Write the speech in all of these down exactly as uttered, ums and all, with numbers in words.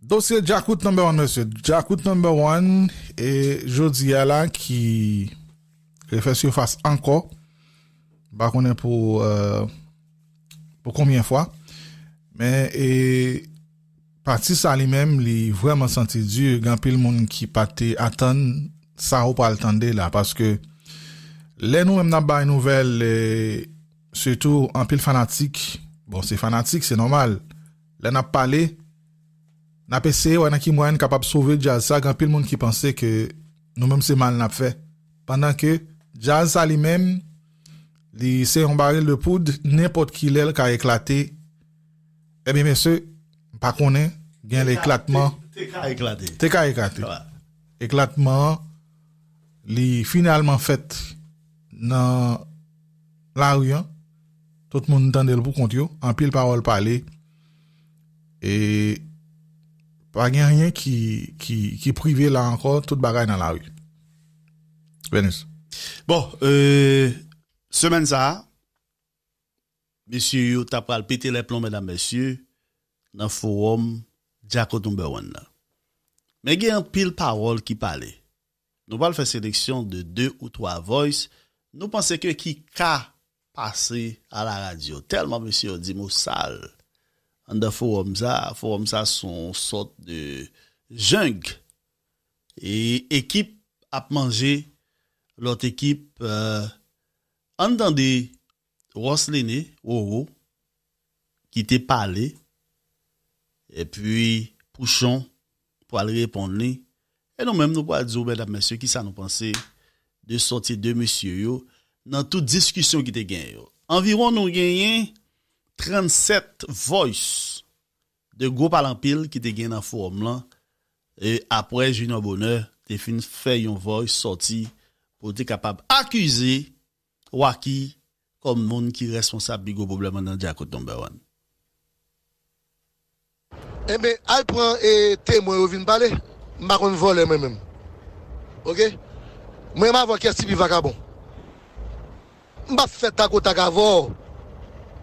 Dosye Djakout number one, mesye. Djakout number one, e jodi a la ki refè sifas ankò. M pa konnen pou, euh, pou konbyen fwa. Men, e, pati sa li menm, li vrèman santi di. Gen anpil moun ki pa te atann sa ou pral tande la. Paske lè nou menm n ap bay nouvèl, e, sitou anpil fanatik, bon, se fanatik, se nòmal. Lè n ap pale, n ap eseye wè nan ki mwayen n kapab sove djaz sa. Gen anpil moun ki panse ke nou menm se mal n ap fè. Pandan ke djaz sa li menm, li se yon baril de poud, nenpòt ki lè l ka eklate. Ebyen, mesye, m pa konnen, gen lè eklatman. Te, te ka eklate. Te ka eklate. Eklatman an, li finalman fèt nan lari an. Tout moun tande l pou kont yo. Anpil pawòl pale. E pa gen anyen ki, ki, ki prive la ankò. Tout bagay nan lari. Venus. Bon, euh, semèn sa a, mesye yo ta pral pete lè plon, medam, mesye, nan fowòm Djakout number one nan. Men gen anpil pawòl ki pale. Nou pral fè seleksyon de de ou twa voice nou panse ke ki ka pase a la radyo. Tèlman mesye yo di mo sal anndan fowòm sa. Fowòm sa se yon sòt de jeng. E ekip ap manje lòt ekip, euh, ann tande Roseline, Roro, ki te pale, epi Pouchon pral reponn li. E nou menm, nou pral di w, medam, mesye, kisa nou panse de sòti de mesye yo nan tout diskisyon ki te genyen yo. Anviwon nou genyen trannsèt voice de gwo pale anpil ki te gen nan fowòm lan, e apre Junior Bonheur te fin fè yon voice sòti pou te kapab akize Wacky kòm moun ki responsab pi gwo pwoblèm nan Djakout number one. Enben, al pran, e, temwen yo vin pale. M pa konn vòlè mwen menm. Oke? Mwen menm avè w, kiyès ki pi vakabon? M p ap fè takotak avè w.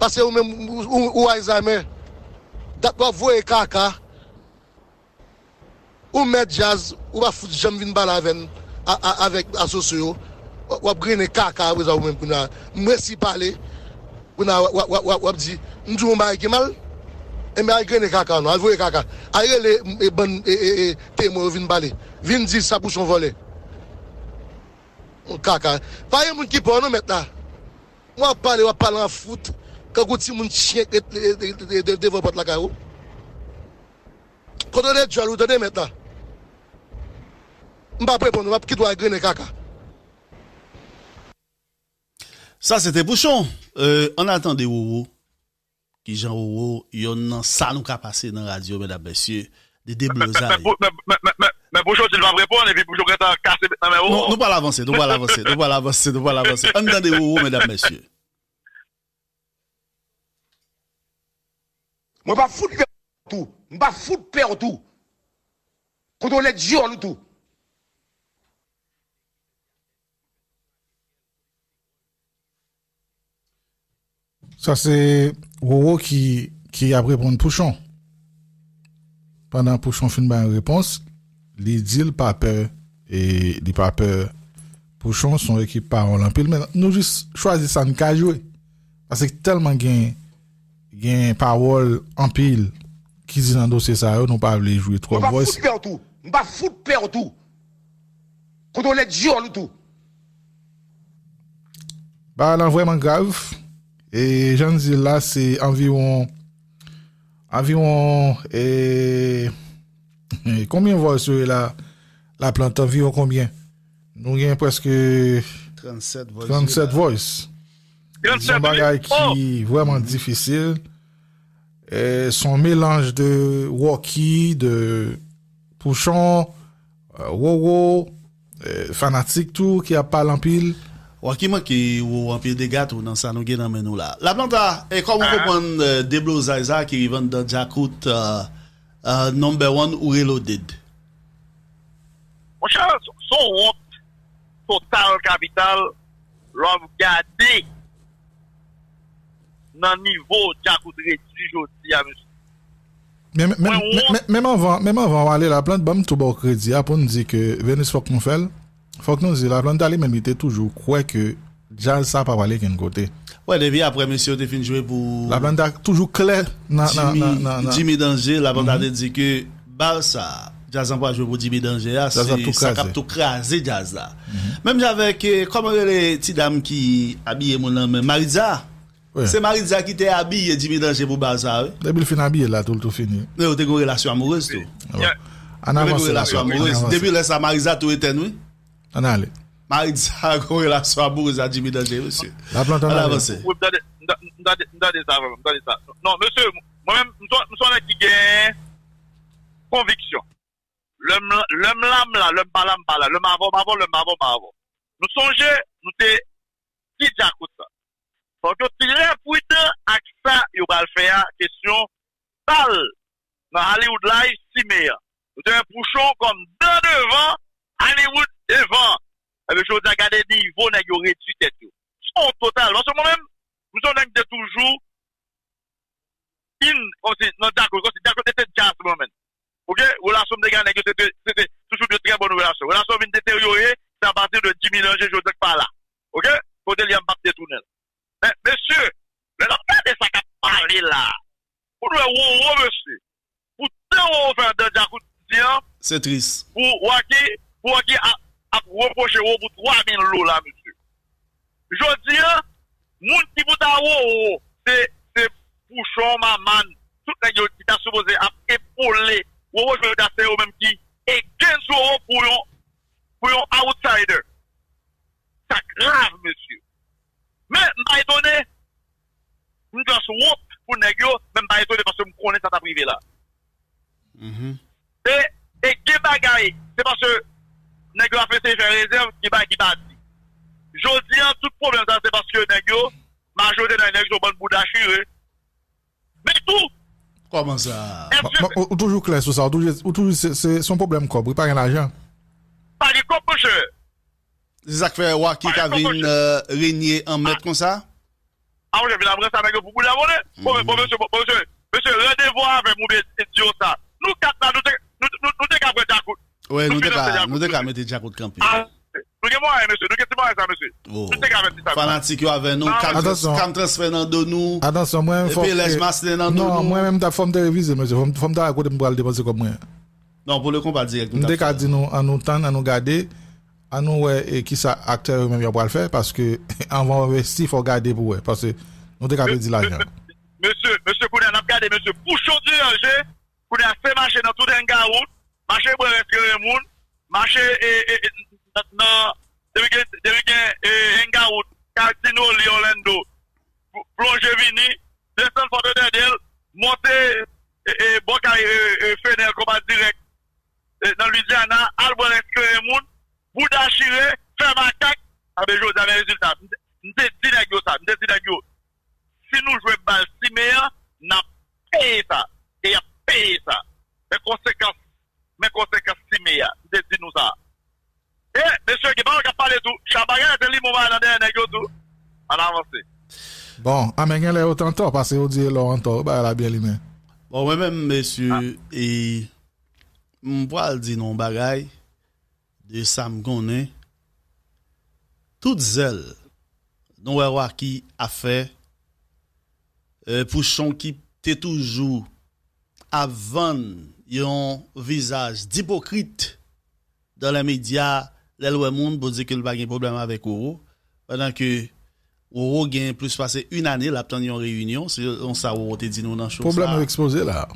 Paske ou menm, ou, ou, ou Alzheimer. Dat w ap voye kaka. Ou mèt djaz, ou pa fout janm vin pale avè n, a, a, avèk asosye yo. W ap grennen kaka apre sa ou menm kounye a. M resi pale, kounye a w ap, w ap, w ap, w ap di, m di w yon bagay ki mal? Enben al grennen kaka non, al voye kaka. Al rele, e, bann, e, e, e, temwen yo vin pale. Vin di sa Pouchon vòlè. Yon kaka. Pa gen moun ki pa w non mèt la. W ap pale, w ap pale an fout. Kankou timoun chen k ret, e, e, e, e, devan pòt lakay ou. Kontwole djòl ou tande mèt la. M p ap reponn ou, m ap kite w al grennen kaka. Sa se te Pouchon. Euh, ann al tande Roro. Kijan Roro, yonn nan sa nou ka pase nan radyo, medam, mesye, de deblozay. Men, men, men, men, men, men Pouchon di l p ap reponn, epi Pouchon gentan kase bèt nan men Roro. Non, nou pral avanse, nou pral avanse, nou pral avanse, nou pral avanse. Ann tande Roro, medam, mesye. Mwen pa fout pè w tou. M pa fout pè w tou. Kontwole djòl ou tou. Sa se Roro ki, ki ap reponn Pouchon. Pandan Pouchon fin bay yon repons, li di l pa pè, e li pa pè Pouchon, se yon ekip pawòl anpil, men nou jis chwazi sa n ka jwe. Paske tèlman gen, gen pawòl anpil ki di nan dosye sa yo, nou pa vle jwe twòp voice. M pa fout pè w tou. M pa fout pè w tou. Kontwole djòl ou tou. Bagay lan vrèman grav. E jan n di l la, se anviwon, anviwon, e, konbyen voice yo ye la, Laplanta, anviwon konbyen? Nou gen prèske trannsèt voice. Trannsèt voice. Se yon bagay ki vrèman difisil. E, se yon melanj de Rocky, de Pouchon, e, Roro, e, fanatik tou ki ap pale anpil. Rocky manke Roro anpil dega tou nan sa nou gen nan men nou la. Laplanta, e kòman w konprann, e, deblozay sa ki rive anndan Djakout, e, e, number one ou Reloaded? Monchè, s-, s on wont total kapital lè w ap gade nan nivo Djakout redi jodi a, mesye. Men men men men men men anvan men anvan w ale Laplant, ban m tou ba w kredi a pou n di ke Venus fòk nou fè l. Fòk nou di Laplant li menm li te toujou kwè ke djaz sa pa prale kenn kote. Wè depi aprè mesye yo te fin jwe pou Laplant toujou klè nan nan Jimmy nan nan nan Jimmy Danger, Laplant te di ke bal sa djaz lan pral jwe pou Jimmy Danger a, se sa k ap tou kraze djaz la. Menm jan avèk kòman rele ti dam ki abiye moun nan men Maritza. Se Maritza ki te abiye Jimmy Danger pou bal sa wi. Depi l fin abiye la tou l tou fini. Yo te gen relasyon amourez tou. Ann avanse Laplant. Depi lè sa Maritza tou etèn wi. Ann ale. Maritza gen relasyon amourez a Jimmy Danger mesye. Laplant ann ale. Wi m tande m tande m tande sa vrèman m tande sa. Non mesye mwen menm m se yon nèg ki gen konviksyon. Lè m la m la, lè m pa la m pa la, lè m avè w m avè w, lè m pa avè w m pa avè w. Nou sonje nou te di Djakout sa. Fòk yo trè pridan ak sa yo pral fè a, kesyon bal nan Hollywood Live si me an. Nou te wè Pouchon kòm dan devan, Hollywood devan. Ebyen jodi a gade nivo nèg yo redui tèt yo. Son total. Paske mwen menm, m se yon nèg ki te toujou in kòmsi nan Djakout, kòmsi Djakout te te djaz mwen menm. Oke, relasyon m te gen ak nèg yo se te se te toujou de trè bòn relasyon. Relasyon vin deteryore, se apati de Jimmy Danger jodi k pa la. Oke, kote l ye a m p ap detounen l. Men mesye, lè n ap gade sa k ap pale la, pou n wè Roro mesye, pou tan Roro fè anndan Djakout jodi an, se tris. Pou Wacky, pou Wacky ap ap repwoche Roro pou twa mil dola mesye. Jodi an, moun ki pou ta Roro, se se Pouchon, Maman, tout nèg yo ki ta sipoze ap epole Roro jodi a se yo menm ki against Roro pou yon pou yon outsider. Sa grav mesye. Men m pa etone, m just wont pou nèg yo, men m pa etone paske m konnen sa t ap rive la. E e gen bagay, se paske nèg yo ap eseye fè rezèv, gen bagay ki pa di. Jodi an, tout pwoblèm sa se paske nèg yo, majorite nan nèg yo se yon bann bouda chire. Men tou, kòman sa? Èske ou toujou klè sou sa, ou toujou ou toujou se se se yon pwoblèm kòb wi, pa gen lajan. Pa gen kòb monchè. Se sa k fè Wacky ka vin renye an mèt konsa? A monchè vin ap ranse avèk yo pou bouda monnen. Bon mesye, bon mesye, mesye randevou avè m oubyen di yo sa. Nou kat la nou te nou te ka pran Djakout. Wi nou te ka nou te ka mete Djakout kanpe. Nou gen mwayen mesye, nou gen ti mwayen sa mesye. Nou te ka fè ti sa. Fanatik yo avè nou, kam transfè nan do nou. Atansyon mwen fòk. Epi lès maslen nan do nou. Non mwen menm ta fòm te revize mesye, fòm ta wè kote m pral depanse kòb mwen. Non pou le konba dirèk nou t ap fè. M te ka di nou ann nou tann, ann nou gade, ann nou wè e kisa aktè yo menm yo pral fè paske anvan w envesti fò w gade pou w wè paske nou te ka pèdi lajan. Mesye, mesye kounye a n ap gade mesye Pouchon diranje, kounye a se mache nan tout hangout, mache bwè rès kleren moun, mache e e e nan depi gen depi gen e hangout Casino li Orlando, plonje vini, desann Fort Lauderdale, monte e e bò kay e e Fenel konba dirèk e nan Louisiana, al bwè rès kleren moun, bouda chire, fè makak, a ben jodi a men rezilta. M te di nèg yo sa, m te di nèg yo si nou jwe bal si me an, n ap peye sa, e y ap peye sa. Men konsekans, men konsekans si me a, m te di nou sa. E mesye gen pawòl k ap pale tou, chabagay se limon bagay nan dèyè nèg yo tou. Ann avanse. Bon, a men genlè yo t antò paske yo di e lè w antò wi bagay la byen limen. Bon mwen menm mesye e m pral di nou yon bagay de sa m konnen. Tout zèl nou wè Wacky ap fè, Pouchon ki te toujou ap vann yon vizaj dipokrit dans les médias lè l wè moun pou di ke l pa gen pwoblèm avèk Roro, pandan ke Roro gen plis pase yon ane l ap tann yon reyinyon, se yon sa Roro te di nou nan show sa. Pwoblèm yo ekspoze la.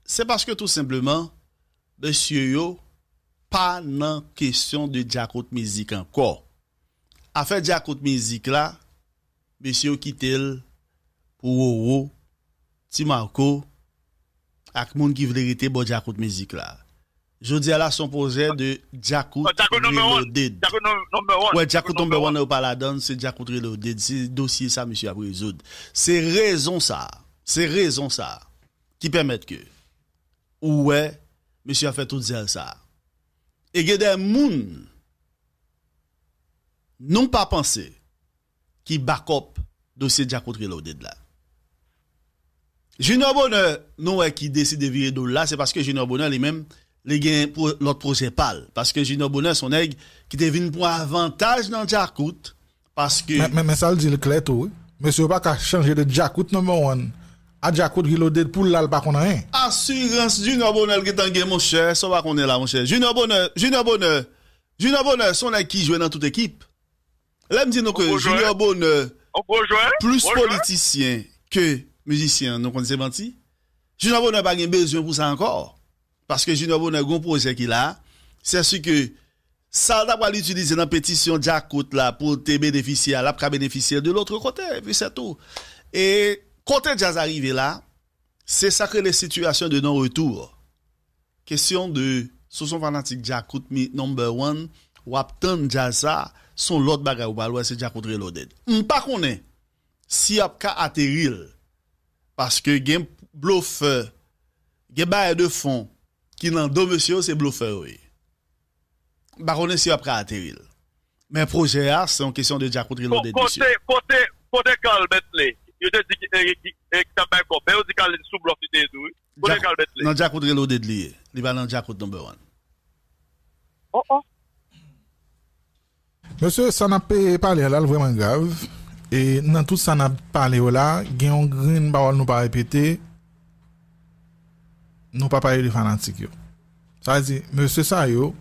Se paske tou senpleman mesye yo pa nan kesyon de djakout mizik ankò. Afè djakout mizik la, mesye yo kite l pou Roro, Ti Marco ak moun ki vle rete bò djakout mizik la. Jodi a la se yon pwojè de djakout reloaded. Wè djakout number one nan yo pa ladann, se djakout reloaded, se dosye sa misye ap rezoud. Se rezon sa, se rezon sa ki pèmèt ke ou wè mesye ap fè tout zèl sa. E gen de moun nou pa panse ki bakòp dosye djakout reloaded la. Junior Bonheur, nou wè ki deside vire do l la, se paske Junior Bonheur li menm, li gen pwo-, lòt pwojè pa l. Paske Junior Bonheur se yon nèg ki te vin pran avantaj nan Djakout, paske Men, men, men sa l di l klè tou, wi. Mesye yo pa ka chanje de Djakout number one a Djakout Reloaded pou l la, l pa konn anyen. Asirans Junior Bonheur gentan gen, monchè, sa w pa konnen la, monchè. Junior Bonheur, Junior Bonheur, Junior Bonheur se yon nèg ki jwe nan tout ekip. Lè m di nou ke Junior Bonheur plis politisyen ke mizisyen, nou konn se manti. Junior Bonheur pa gen bezwen pou sa ankò. Paske Junior Bonheur gon pwojè ki la, se si ke sa l ta pral itilize nan petisyon Djakout la pou l te benefisye a, l ap ka benefisye de lòt kote, epi se tou. E kote djaz la rive la, se sa k rele situation de non-retour. Kesyon de, si w se yon fanatik Djakout mi-, number one, w ap tann djaz sa, se yon lòt bagay ou pral wè, se Djakout Reloaded. M pa konnen si y ap ka ateri l, paske gen blofè, gen bayè de fon ki nan do mesye yo, se blofè yo ye. M pa konnen si y ap ka ateri l. Men pwojè a, se yon kesyon de Djakout Reloaded, mesye. Kote, kote, kote Carl Bentley? Yo te di ki, e, ki, e, ki t ap bay kòb. Men yo di Carl sou blòf li te ye tou, wi. Kote Carl Bentley? Nan Djakout Reloaded li ye. Li pa nan Djakout number one. Oh, oh. Mesye, sa n ap pe pale a la, l vrèman grav. E nan tout sa n ap pale yo la, gen yon grenn pawòl nou pa repete, nou pa pale de fanatik yo. Sa vle di, mesye sa yo,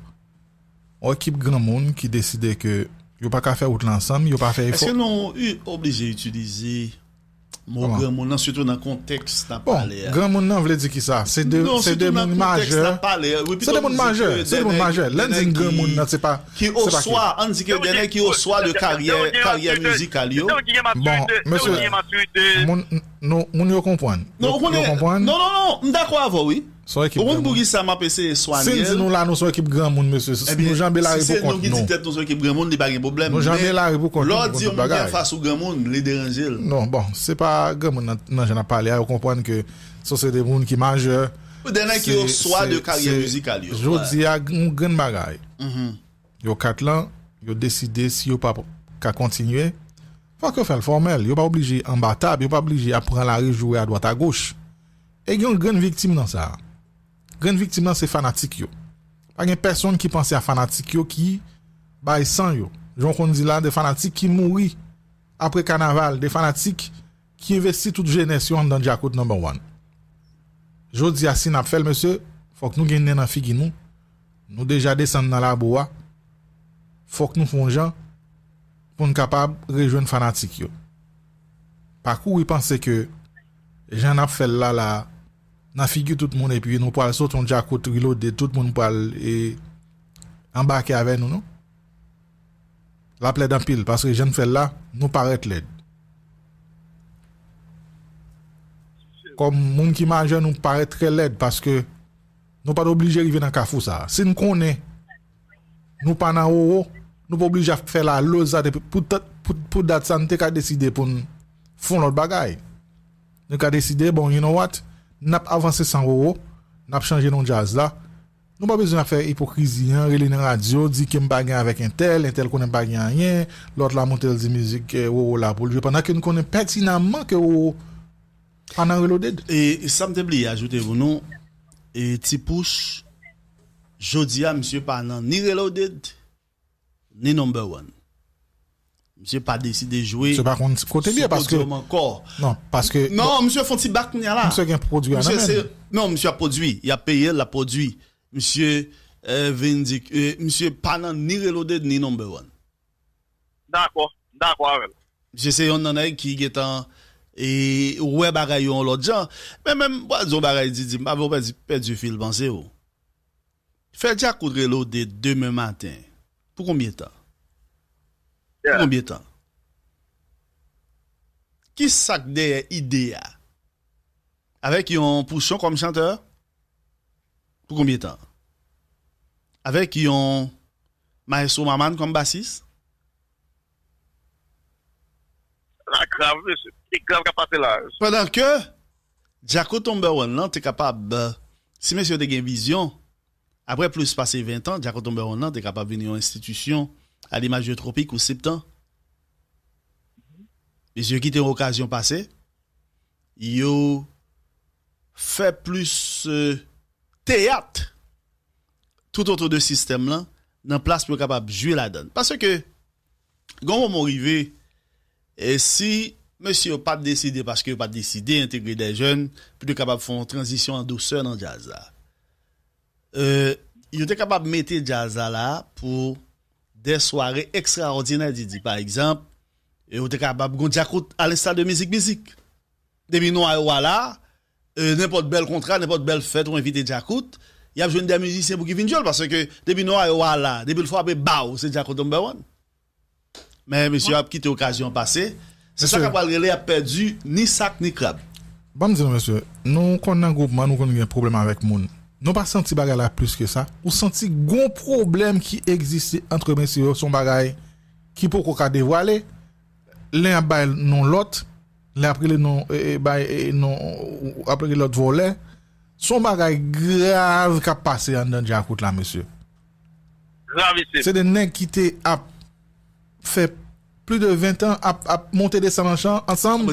yon ekip granmoun ki deside ke yo pa ka fè wout la ansanm, yo pa fè efò. Èske nou oblije itilize mo granmoun nan, sitou nan kontèks n ap pale a? Bon, granmoun nan vle di ki sa? Se de, se de moun majè. Se de moun majè. Se de moun majè. Lè n di granmoun nan, se pa, se pa ki. Oswa, ann di ke de nèg ki oswa de karyè, karyè mizikal yo. Bon, mesye, moun, nou, moun yo konprann. Yo, yo konprann. Non, non, non, m dakò avè w, wi. Se yon ekip granmoun. Ou konn poukisa m ap eseye swanye l? Si n di nou la, nou se yon ekip granmoun, mesye. Nou janbe lari pou kont nou. Ebyen, si se nou ki di tèt nou se yon ekip granmoun, li pa gen pwoblèm. Nou janbe lari pou kont nou pou tout bagay. Men lè w di yon moun ki anfas ou granmoun, li deranje l. Non, bon, se pa granmoun nan, nan jan n ap pale a, yo konprann ke se, se de moun ki majè. De nèg ki oswa de karyè mizikal yo. Jodi a, yon grenn bagay. Yo kat lan, yo deside si yo pa ka kontinye, fòk yo fè l fòmèl. Yo pa oblije anba tab, yo pa oblije ap pran lari joure adwat agoch. E gen yon grenn viktim nan sa. Grenn viktim nan se fanatik yo. Pa gen pèsonn ki panse a fanatik yo ki bay san yo. Jan w konn di la, de fanatik ki mouri apre kanaval, de fanatik ki envesti tout jenès yo anndan Djakout number one. Jodi a, si n ap fè l, mesye, fòk nou gen nen nan figi nou. Nou deja desann nan labou a. Fòk nou fè yon jan pou n kapab rejwenn fanatik yo. Pa kouri panse ke jan n ap fè l la, la, nan figi tout moun, epi nou pral sot yon Djakout Reloaded, tout moun pral, e, anbake avè nou, non. L ap lèd anpil, paske jan n fè l la, nou parèt lèd. Kòm moun ki majè, nou parèt trè lèd, paske nou pa t oblije rive nan kafou sa a. Si n konnen nou pa nan wowo, nou pa oblije ap fè laloz sa depi pou, pou, pou dat sa, n te ka deside pou n fè yon lòt bagay. Nou ka deside, bon, you know what? N ap avanse san wowo, n ap chanje non djaz la. Nou pa bezwen ap fè ipokrizi an, rele nan radyo, di ke m pa gen avèk entèl, entèl konnen m pa gen anyen, lòt la monte l di mizik, eh, Roro la pou l jwe, pandan ke n konnen pètinamman ke Roro pa nan Reloaded. E sa m te bliye ajoute pou nou, e Ti Pouch, jodi a, misye pa nan ni Reloaded, ni Number One. Misye pa deside jwe sou podyòm ankò. Misye pa konn kote l ye, paske, non, paske, non, misye fè yon ti bak kounye a la. Misye gen pwodui a nan men l. Non, misye ap pwodui. Y ap peye l, l ap pwodui. Misye, eh, vin di, eh, misye pa nan ni Reloaded, ni Number One. Dakò, m dakò avè l. Misye se yonn nan nèg ki gentan, e, wè bagay yo yon lòt jan. Men menm, m pral di yon bagay, Didi, m pa vle w pèdi, pèdi fil panse w. Fè Djakout Reloaded demen maten. Pou konbyen tan? Pou konbyen tan? Ki sa k dèyè ide a? Avèk yon Pouchon kòm chantè? Pou konbyen tan? Avèk yon Maestro Maman kòm basis? Sa grav, mesye. Ki grav k ap pase la? Pandan ke Djakout Number One lan te kapab, si mesye yo te gen vizyon, apre plis pase ven tan, Djakout Number One lan te kapab vin yon enstitisyon alimaj de Tropik ou Septan. Mesye yo kite yon okazyon pase, yo fè plis, euh, teyat tout otou de sistèm lan, nan plas pou yo kapab jwe ladan l. Paske, gen yon moman rive, e si mesye yo pa t deside, paske yo pa t deside entegre de jèn, pou yo kapab fè yon tranzisyon an dousè nan djaz la. Euh, yo te kapab mete djaz la la pou de sware ekstraòdinè, Didi, pa egzanp, e yo te kapab gon djakout alensta de Mizik Mizik. Depi nou a yo a la, euh, nenpòt bèl kontra, nenpòt bèl fèt ou envite djakout, y ap jwenn de mizisyen pou ki vin jwe l, paske depi nou a yo a la, depi l frape baw, se djakout number one. Men mesye ap kite okazyon pase. Se sa k ap pral rele y ap pèdi ni sak ni krab. Ban m di nou, mesye, nou konn nan gwoupman, nou konn gen pwoblèm avèk moun. Nou pa santi bagay la plis ke sa. Ou santi gon pwoblèm ki egziste ant mesye yo, se yon bagay ki poko ka devwale. Len ap bay non lòt, len ap rele non, e, e, bay, e, non, ap rele lòt vòlè. Se yon bagay grav k ap pase anndan djakout la, mesye. Gravisim. Se de nèg ki te ap fè plis de ven tan ap, ap monte desann an chan, ansanm,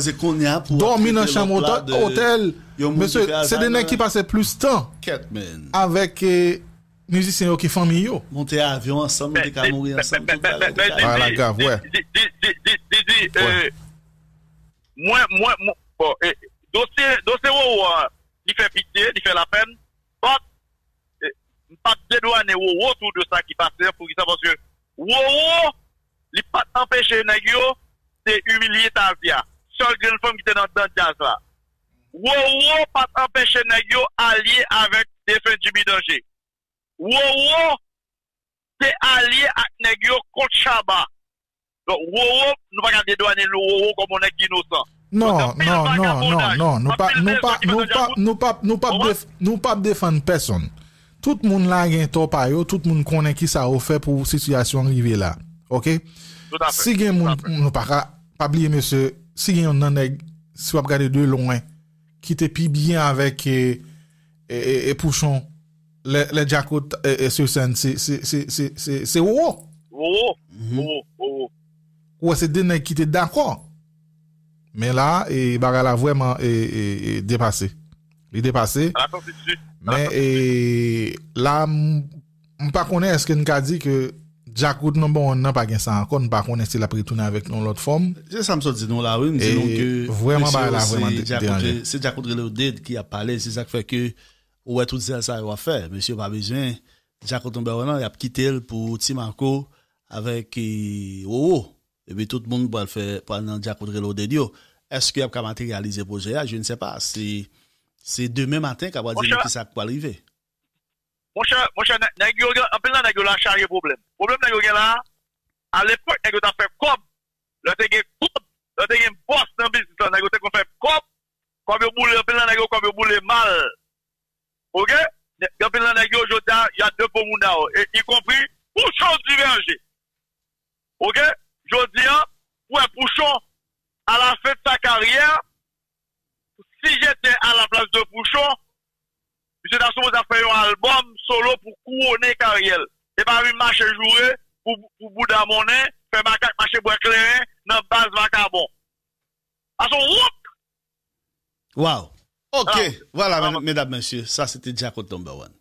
dòmi nan chanm otèl. Mesye, se de nèg ki pase plis tan avèk, eh, mizisyen yo ke fanmi yo. Monte avyon ansanm, nou te ka mouri ansanm, tout bagay te ka rive. Bagay la grav, wè. Didi, Didi, Didi, Didi, eh, mwen, mwen, mwen, bon, eh, dosye, dosye Wowo a, li fè pitye, li fè lapèn, but, eh, m p ap dedwannen Wowo tou de sa ki pase an, poukisa? Paske Wowo, li pa t anpeche nèg yo te imilye Tavia, sèl grenn fanm ki te nan, nan djaz la. Wowo pa t anpeche nèg yo alye avèk defen Jimmy Danger. Wowo te alye ak nèg yo kont Shabba. Donk, Wowo, nou pa ka dedwannen Wowo kòm yon nèg ki inosan. Non, non, non, non, non, nou pa, nou pa, nou pa, nou pa, nou pa, nou pa defann pèsonn. Tout moun la gen tò pa yo, tout moun konnen kisa yo fè pou sitiyasyon an rive la. Oke? Si gen moun, nou pa ka, pa bliye, mesye, si gen yon nan nèg, si w ap gade de lwen, ki te pi byen avèk, e, e, e, e Pouchon, lè, lè Djakout, e, e, sou sèn, se, se, se, se, se, se Wowo. Wowo, Wowo, Wowo. Ou wè, se de nèg ki te dakò. Men la, e, bagay la vrèman, e, e, e, depase. Li depase. Men, e, la, m, m pa konnen èske n ka di ke Djakout number one nan pa gen sa ankò, n pa konnen si l ap retounen avèk yon lòt fòm. Se sa m sot di nou la, wi, m di nou ke vrèman bagay la vrèman deranje. Se Djakout Reloaded ki ap pale, se sa k fè ke ou wè tout zèl sa yo ap fè. Mesye yo pa bezwen Djakout number one nan, y ap kite l pou Ti Marco avèk, e, Wowo. Epi tout moun pral fè, pral nan Djakout Reloaded yo. Èske y ap ka materyalize pwojè a? Je ne sais pas. Se, se demen maten k ap pral di nou kisa k pral rive. Monchè, monchè, nè-, nèg yo gen, anpil nan nèg yo la chaje pwoblèm. Pwoblèm nèg yo gen la, alepòk, nèg yo t ap fè kòb. Lè te gen kòb, lè te gen bòs nan biznis lan, nèg yo te konn fè kòb. Kòb yo boule, anpil nan nèg yo, kòb yo boule mal. Oke? Gen anpil nan nèg yo, jodi a, y a depo mouda yo, e ikonpri Pouchon Diverge. Oke? Jodi a, ou wè Pouchon, à la fin de sa carrière, si j'étais à la place de Pouchon, misye ta sipoze ap fè yon albòm solo pou kouwonnen karyè l. E pa vin mache joure pou, pou bouda monnen, fè makak mache bwè kleren nan baz vakabon. Sa se yon wont! Wow. Ok, vwala, medam, mesye, sa se te Djakout number one.